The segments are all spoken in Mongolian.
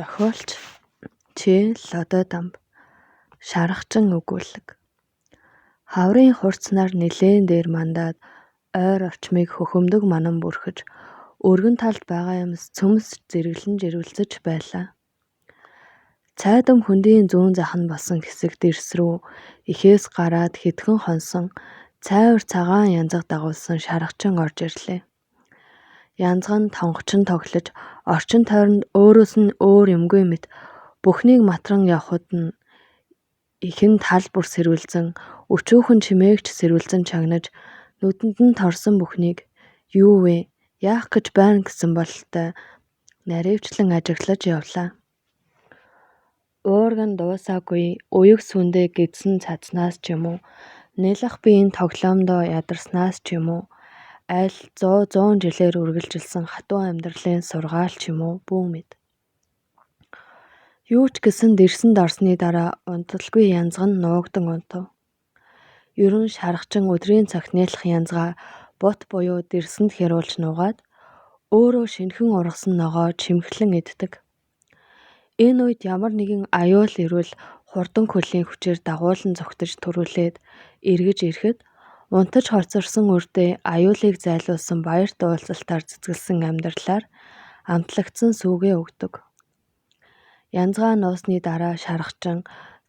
Зохиолч Ч. Лодойдамб. Шаргачин өгүүлэг. Хаврын хурцнаар нэлээн дээр мандаад ойр орчмыг хөхөмдөг манан бүрхэж, өргөн талд байгаа юмс цөмс зэрэглэн жирвэлзэж байлаа. Цайдам хөндийн зүүн зах нь болсон хэсэг дэрс рүү эхээс гараад хэдхэн хонсон цайвар цагаан янзга дагуулсан шаргачин орж ирлээ. Янзга нь тонгочин тоглож, орчин тойронд өөрөөс нь өөр юмгүй мэт бүхнийг матран явахад нь эхэн тал бүр сэрүүлзэн, өчүүхэн чимээг ч сэрүүлзэн чагнаж, нүдэнд нь торсон бүхнийг юу вэ, яах гэж байна гэсэн бололтой наривчлан ажиглаж явлаа. Уурга нь дуусаагүй уяг сүүндээ гэдсэн цадснаас ч юм уу, нялх би энэ тоглоомдоо ядарснаас ч юм уу, аль 100 100 жилээр үргэлжилсэн хатуу амьдралын сургаал ч юм уу бүү мэд. Юу ч гэсэн дэрсэнд орсны дараа унталгүй янзга нь нуугдан унтав. Ер нь шаргачин өдрийн цагт нялх янзгаа бут буюу дэрсэнд хяруулж нуугаад өөрөө шинэхэн ургасан ногоо чимэглэн иддэг. Энэ үед ямар нэгэн аюул ирвэл хурдан хөлийн хүчээр дагуулан зугтаж түрүүлээд эргэж ирэхэд унтаж хоцорсон үрдээ аюулыг зайлуулсан баярт уулзалтаар цэцгэлсэн амьдралаар амтлагдсан сүүгээ өгдөг. Янзгаа нуусны дараа шаргачин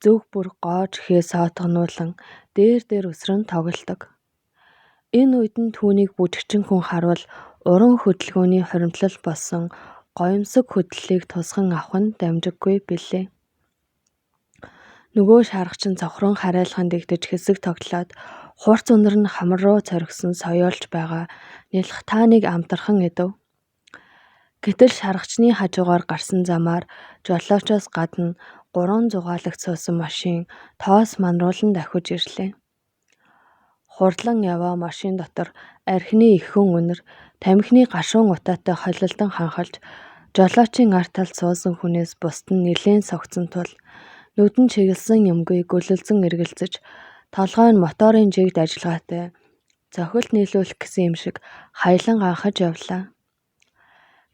зөв бүр гоо жихээ соотгонуулан дээр дээр өсрөн тоглодог. Энэ үед нь түүнийг бүжигчин хүн харвал уран хөдөлгөөний хуримтлал болсон гоёмсог хөдлөлийг тусган авах нь дамжиггүй билээ. Нөгөө шаргачин цохрон харайлган дэгдэж хэсэг тоглоод хурц үнэр нь хамар руу цорхисон соёолж байгаа нялх тааныг амтархан идэв. Гэтэл шаргачны хажуугаар гарсан замаар жолоочоос гадна гурван зугаалагч суусан машин тоос манруулан давхиж ирлээ. Хурдлан яваа машин дотор архины ихүүн үнэр, тамхины гашуун утаатай холилдон ханхалж, жолоочийн ард талд суусан хүнээс бусад нь нэлээн согтсон тул нүд нь чиглэсэн юмгүй гөлөлзөн эргэлзэж, толгой нь моторын жигд ажиллагаатай цохилт нийлүүлэх гэсэн юм шиг хаялан ганхаж явлаа.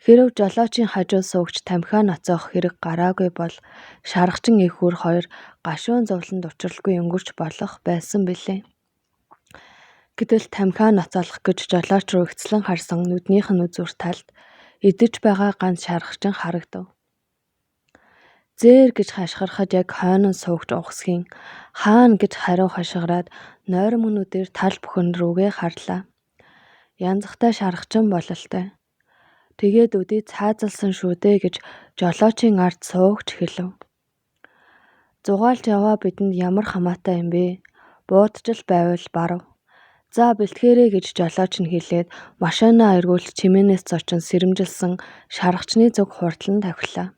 Хэрэв жолоочийн хажуу суугч тамхиа ноцоох хэрэг гараагүй бол шаргачин эх үр хоёр гашуун зовлонд учралгүй өнгөрч болох байсан билээ. Гэтэл тамхиа ноцоолох гэж жолооч руу эгцлэн харсан нүднийх нь үзүүр талд идэж байгаа ганц шаргачин харагдав. Зээр гэж хашгирахад яг хойно нь суугч угсхийн хаана гэж хариу хашгираад нойрмог нүдээр тал бүхэн рүүгээ харлаа. Янзгатай шаргачин бололтой. Тэгээд өдий цаазалсан шүү дээ гэж жолоочийн ард суугч хэлэв. Зугаалж яваа бидэнд ямар хамаатай юм бэ? Буудаж л байвал барав. За бэлтгээрэй гэж жолооч нь хэлээд машинаа эргүүлж чимээнээс зочин сэрэмжилсэн шаргачны зүг хурдлан давхилаа.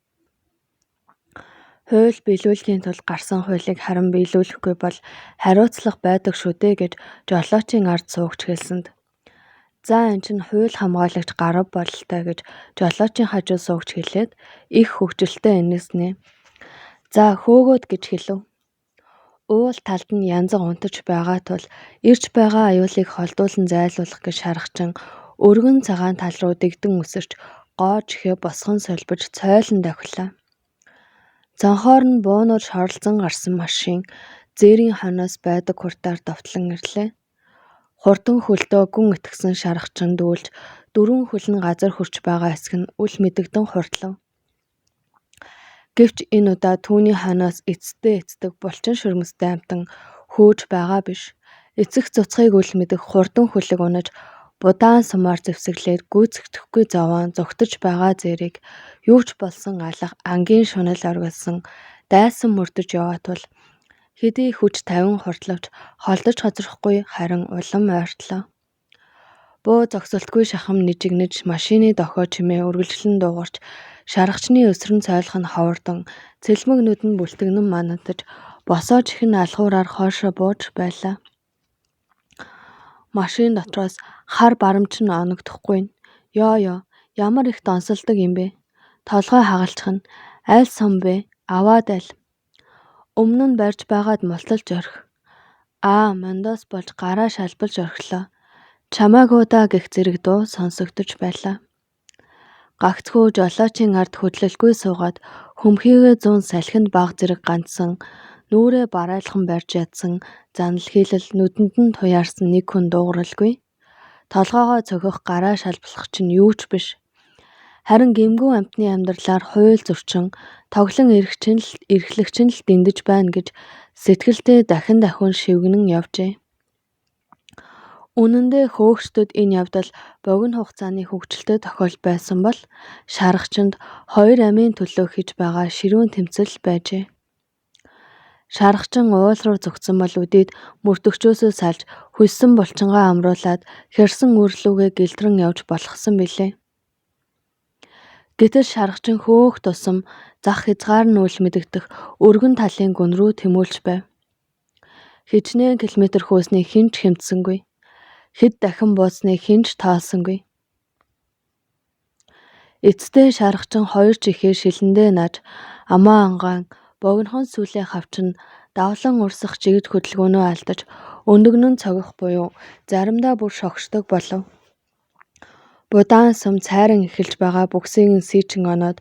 Хууль биелүүлэхийн тулд гарсан хуулийг харин биелүүлэхгүй бол хариуцлага байдаг шүү дээ гэж жолоочийн ард суугч хэлсэнд за эн чинь хууль хамгаалагч гарав бололтой гэж жолоочийн хажуу суугч хэлээд их хөгжилтэй инээснэ. За хөөгөөд гэж хэлэв. Уул талд нь янзга унтаж байгаа тул ирж байгаа аюулыг холдуулан зайлуулах гэж шаргачин өргөн цагаан тал руу дэгдэн өсөрч гоо жихээ босгон солбож цойлон давхилаа. Цонхоор нь буунууд шоролцон гарсан машин зээрийн хойноос байдаг хурдаар довтлон ирлээ. Хурдан хөлдөө гүн итгэсэн шаргачин дүүлж дөрвөн хөл нь газар хөрч байгаа хэсэг нь үл мэдэгдэн хурдлав. Гэвч энэ удаа түүний хойноос эцэстээ эцдэг булчин шөрмөстэй амьтан хөөж байгаа биш. Эцэх цуцхыг үл мэдэх хурдан хөлөг унаж будаан сумаар зэвсэглээд гүйцэгдэхгүй зовоон зугтаж байгаа зээрийг юу ч болсон алга ангийн шунал оргилсон дайсан мөрдөж яваа тул хэдий хүч тавин хурдлавч холдож хоцрохгүй харин улам ойртлоо. Буу зогсолтгүй шахам нижигнэж машины дохио чимээ үргэлжлэн дуугарч шаргачны өсрөн цойлох нь ховордон цэлмэг нүд нь бүлтэгнэн манатаж босоо чихэн алгуураар хойшоо бууж байлаа. Машин дотроос хар барамч нь оногдохгүй нь. Ёо ёо, ямар их донсолдог юм бэ? Толгой хагалчих нь. Аль сум бэ? Аваад аль. Өмнө нь барьж байгаад мулталж орхи. Аа, мондоос болж гараа шалбалж орхилоо. Чамаагүй даа гэх зэрэг дуу сонсогдож байлаа. Гагцхүү жолоочийн ард хөдлөлгүй суугаад хөмхийгөө зуун салхинд бага зэрэг ганжсан, нүүрээ барайлхан барьж ядсан занал хийлэл нүдэнд нь туяарсан нэг хүн дуугаралгүй. Толгойгоо цохих, гараа шалбалах чинь юу ч биш. Харин гэмгүй амьтны амьдралаар хууль зөрчин, тоглон эрхлэгч нь л дэндэж байна гэж сэтгэлдээ дахин дахин шивгэнэн явжээ. Үнэн дээр хөөгчдөд энэ явдал богино хугацааны хөгжилтэй тохиолдол байсан бол шаргачинд хоёр амийн төлөө хийж байгаа ширүүн тэмцэл байжээ. Шаргачин уул руу зугтсан бол үдийд мөрдөгчөөсөө салж хөлсөн булчингаа амруулаад хярсан үрлүүгээ гэлтрэн явж болохсон билээ. Гэтэл шаргачин хөөх тусам зах хязгаар нь үл мэдэгдэх өргөн талын гүн рүү тэмүүлж байв. Хэчнээн километр хөөснийг хэн ч хэмтсэнгүй. Хэд дахин буусныг хэн ч тоолсонгүй. Эцэстээ шаргачин хоёр чихээ шилэндээ нааж амаа ангаан богинохон сүүлээ хавчин давлан урсах жигд хөдөлгөөнөө алдаж өндөгнөн цогих буюу заримдаа бүр шогшдог болов. Будаан сүм цайран эхэлж байгаа бүксийг нь сийчин оноод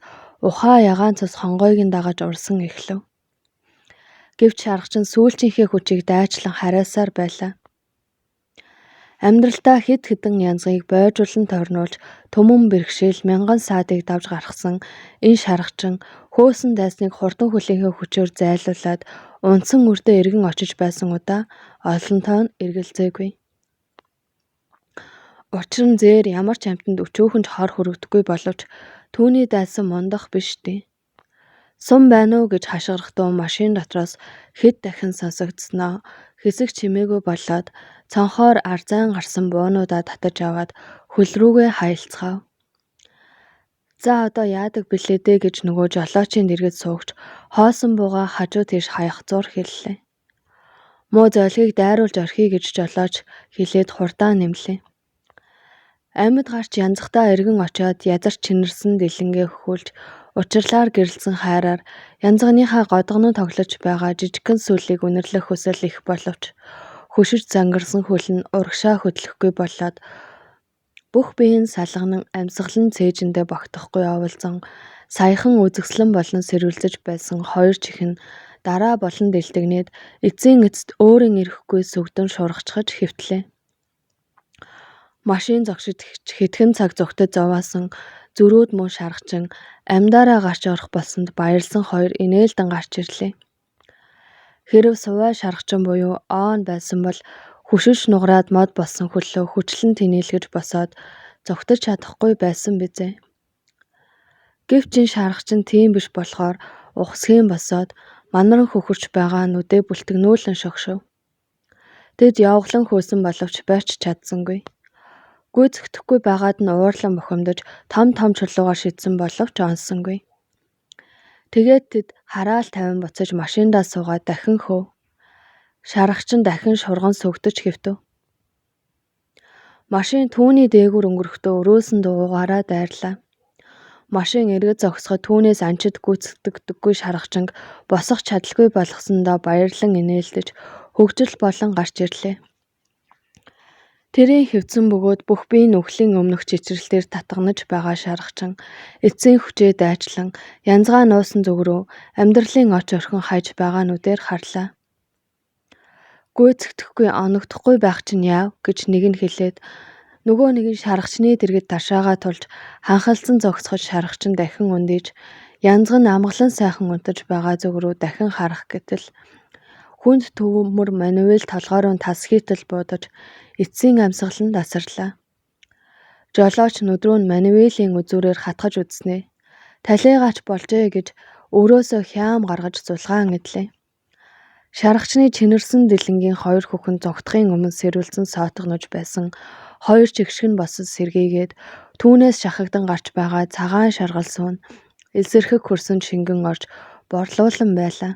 ухаа ягаан цус хонгойг нь дагаж урсан эхлэв. Гэвч шаргачин сүүлчийнхээ хүчийг дайчлан харайсаар байлаа. Амьдралдаа хэд хэдэн янзгийг бойжуулан тойрнуулж түмэн бэрхшээл мянган саадыг давж гаргасан энэ шаргачин хөөсөн дайсныг хурдан хөлийнхөө хүчээр зайлуулаад унтсан үрдээ эргэн очиж байсан удаа олон тоон эргэлзээгүй. Учир нь зээр ямар ч амьтанд өчүүхэн ч хор хүргэдэггүй боловч түүний дайсан мундах биш дээ. Сум байна уу гэж хашгирах дуу машин дотроос хэд дахин сонсогдсоноо хэсэг чимээгүй болоод цонхоор арзайн гарсан буунуудаа татаж аваад хөл рүүгээ хаялцгаав. За одоо яадаг билээ дээ гэж нөгөө жолоочийн дэргэд суугч хоосон буугаа хажуу тийш хаях зуур хэллээ. Муу золгийг дайруулж орхиё гэж жолооч хэлээд хурдаа нэмлээ. Амьд гарч янзахдаа эргэн очоод язарч чинэрсэн дэлэнгээ хөхүүлж учирлаар гэрэлтсэн хайраар янзганыхаа годгонон тоглож байгаа жижигхэн сүлийг үнэрлэх хүсэл их боловч хөшиж зангарсан хөл нь урагшаа хөдлөхгүй болоод бүх бие нь салганан амьсгал нь цээжиндээ багтахгүй оволзон саяхан үзэсгэлэн болон сэрүүлзэж байсан хоёр чих нь дараа болон дэлтэгнээд эцсийн эцэст өөрийн ирэхгүй сүгдэн шургачихаж хэвтлээ. Машин зогшиж хэдхэн цаг зугтаж зовоосон зөрүүд муу шаргачин амьдаараа гарч орох болсонд баярлсан хоёр инээлдэн гарч ирлээ. Хэрэв сувай шаргачин буюу оон байсан бол хөшиж нугараад мод болсон хөлөө хүчлэн тэнийлгэж босоод зугтаж чадахгүй байсан биз ээ. Гэвч энэ шаргачин тийм биш болохоор ухасхийн босоод манаран хөхөрч байгаа нүдээ бүлтэгнүүлэн шогшов. Тэд явгалан хөөсөн боловч барьж чадсангүй. Гүйцэгдэхгүй байгаад нь уурлан бухимдаж том том чулуугаар шидсэн боловч онсонгүй. Тэгээд тэд хараал тавин буцаж машиндаа суугаад дахин хөөв. Шаргачин дахин шурган сүгдэж хэвтэв. Машин түүний дээгүүр өнгөрөхдөө өрөөсөн дугуйгаараа дайрлаа. Машин эргэж зогсоход түүнээс анчид гүйцэгддэггүй шаргачин босох чадалгүй болгосондоо баярлан инээлдэж хөгжил болон гарч ирлээ. Тэрийн хэвтсэн бөгөөд бүх бие нь үхлийн өмнөх чичрэлтээр татганаж байгаа шаргачин эцсийн хүчээ дайчлан янзгаа нуусан зүг рүү амьдралын оч орхин хайж байгаа нүдээр харлаа. Гүйцэгдэхгүй оногдохгүй байх чинь яав гэж нэг нь хэлээд нөгөө нэг нь шаргачны дэргэд ташаагаа тулж ханхалдсан зогсоход шаргачин дахин ундийж янзган нь амгалан сайхан унтаж байгаа зүг рүү дахин харах гэтэл хүнд төмөр Мануэль толгой руу тас хийтэл буудаж эцсийн амьсгал нь тасарлаа. Жолооч нүд рүү нь Мануэлийн үзүүрээр хатгаж үзснээ. Талийгаач болжээ гэж өрөөсөө хяам гаргаж зулгаан идлээ. Шаргачны чинэрсэн дэлэнгийн хоёр хүүхэн зугтахын өмнө сэрүүлсэн соотгонож байсан хоёр чигшиг нь босож сэргийгээд түүнээс шахагдан гарч байгаа цагаан шаргал суун элсэрхэг хөрсөнд шингэн орж борлуулан байлаа.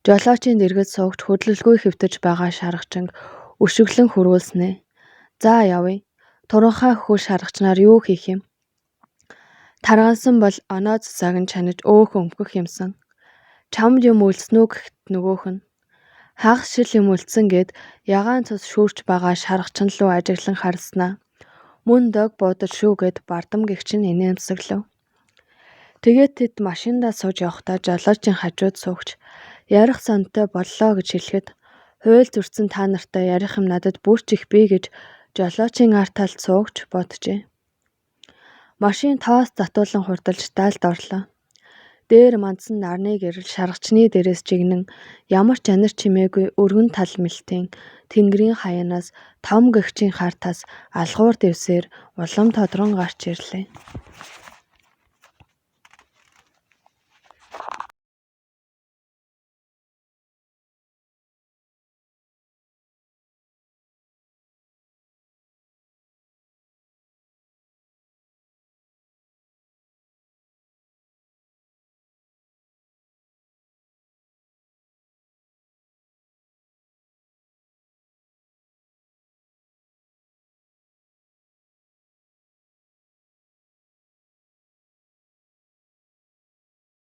Жолоочийн дэргэд суугч хөдлөлгүй хэвтэж байгаа шаргачин өшиглөн хөрвүүлснээ. За явъя. Туранхай хөх шаргачнаар юу хийх юм? Таргалсан бол оноо цусааг нь чанаж өөх өмхөх юмсан. Чамд юм үлдсэн үү гэхэд нөгөөх нь хагас шил юм үлдсэн гээд ягаан цус шүүрч байгаа шаргачин луу ажиглан харснаа. Мөн дог буудал шүү гэд Бардам гэгч нь инээмсэглэв. Тэгээд тэд машиндаа сууж явахдаа жолоочийн хажууд суугч ярих сондтой боллоо гэж хэлэхэд хууль зөрчсөн та нартай ярих юм надад бүр ч их бий гэж жолоочийн ар талд суугч боджээ. Машин тоос татуулан хурдалж даалд орлоо. Дээр мандсан нарны гэрэл шаргачны дээрээс жигнэн ямар ч анир чимээгүй өргөн тал мэлтийн тэнгэрийн хаяанаас том гэгчийн хар тас алгуур дэвсээр улам тодрон гарч ирлээ.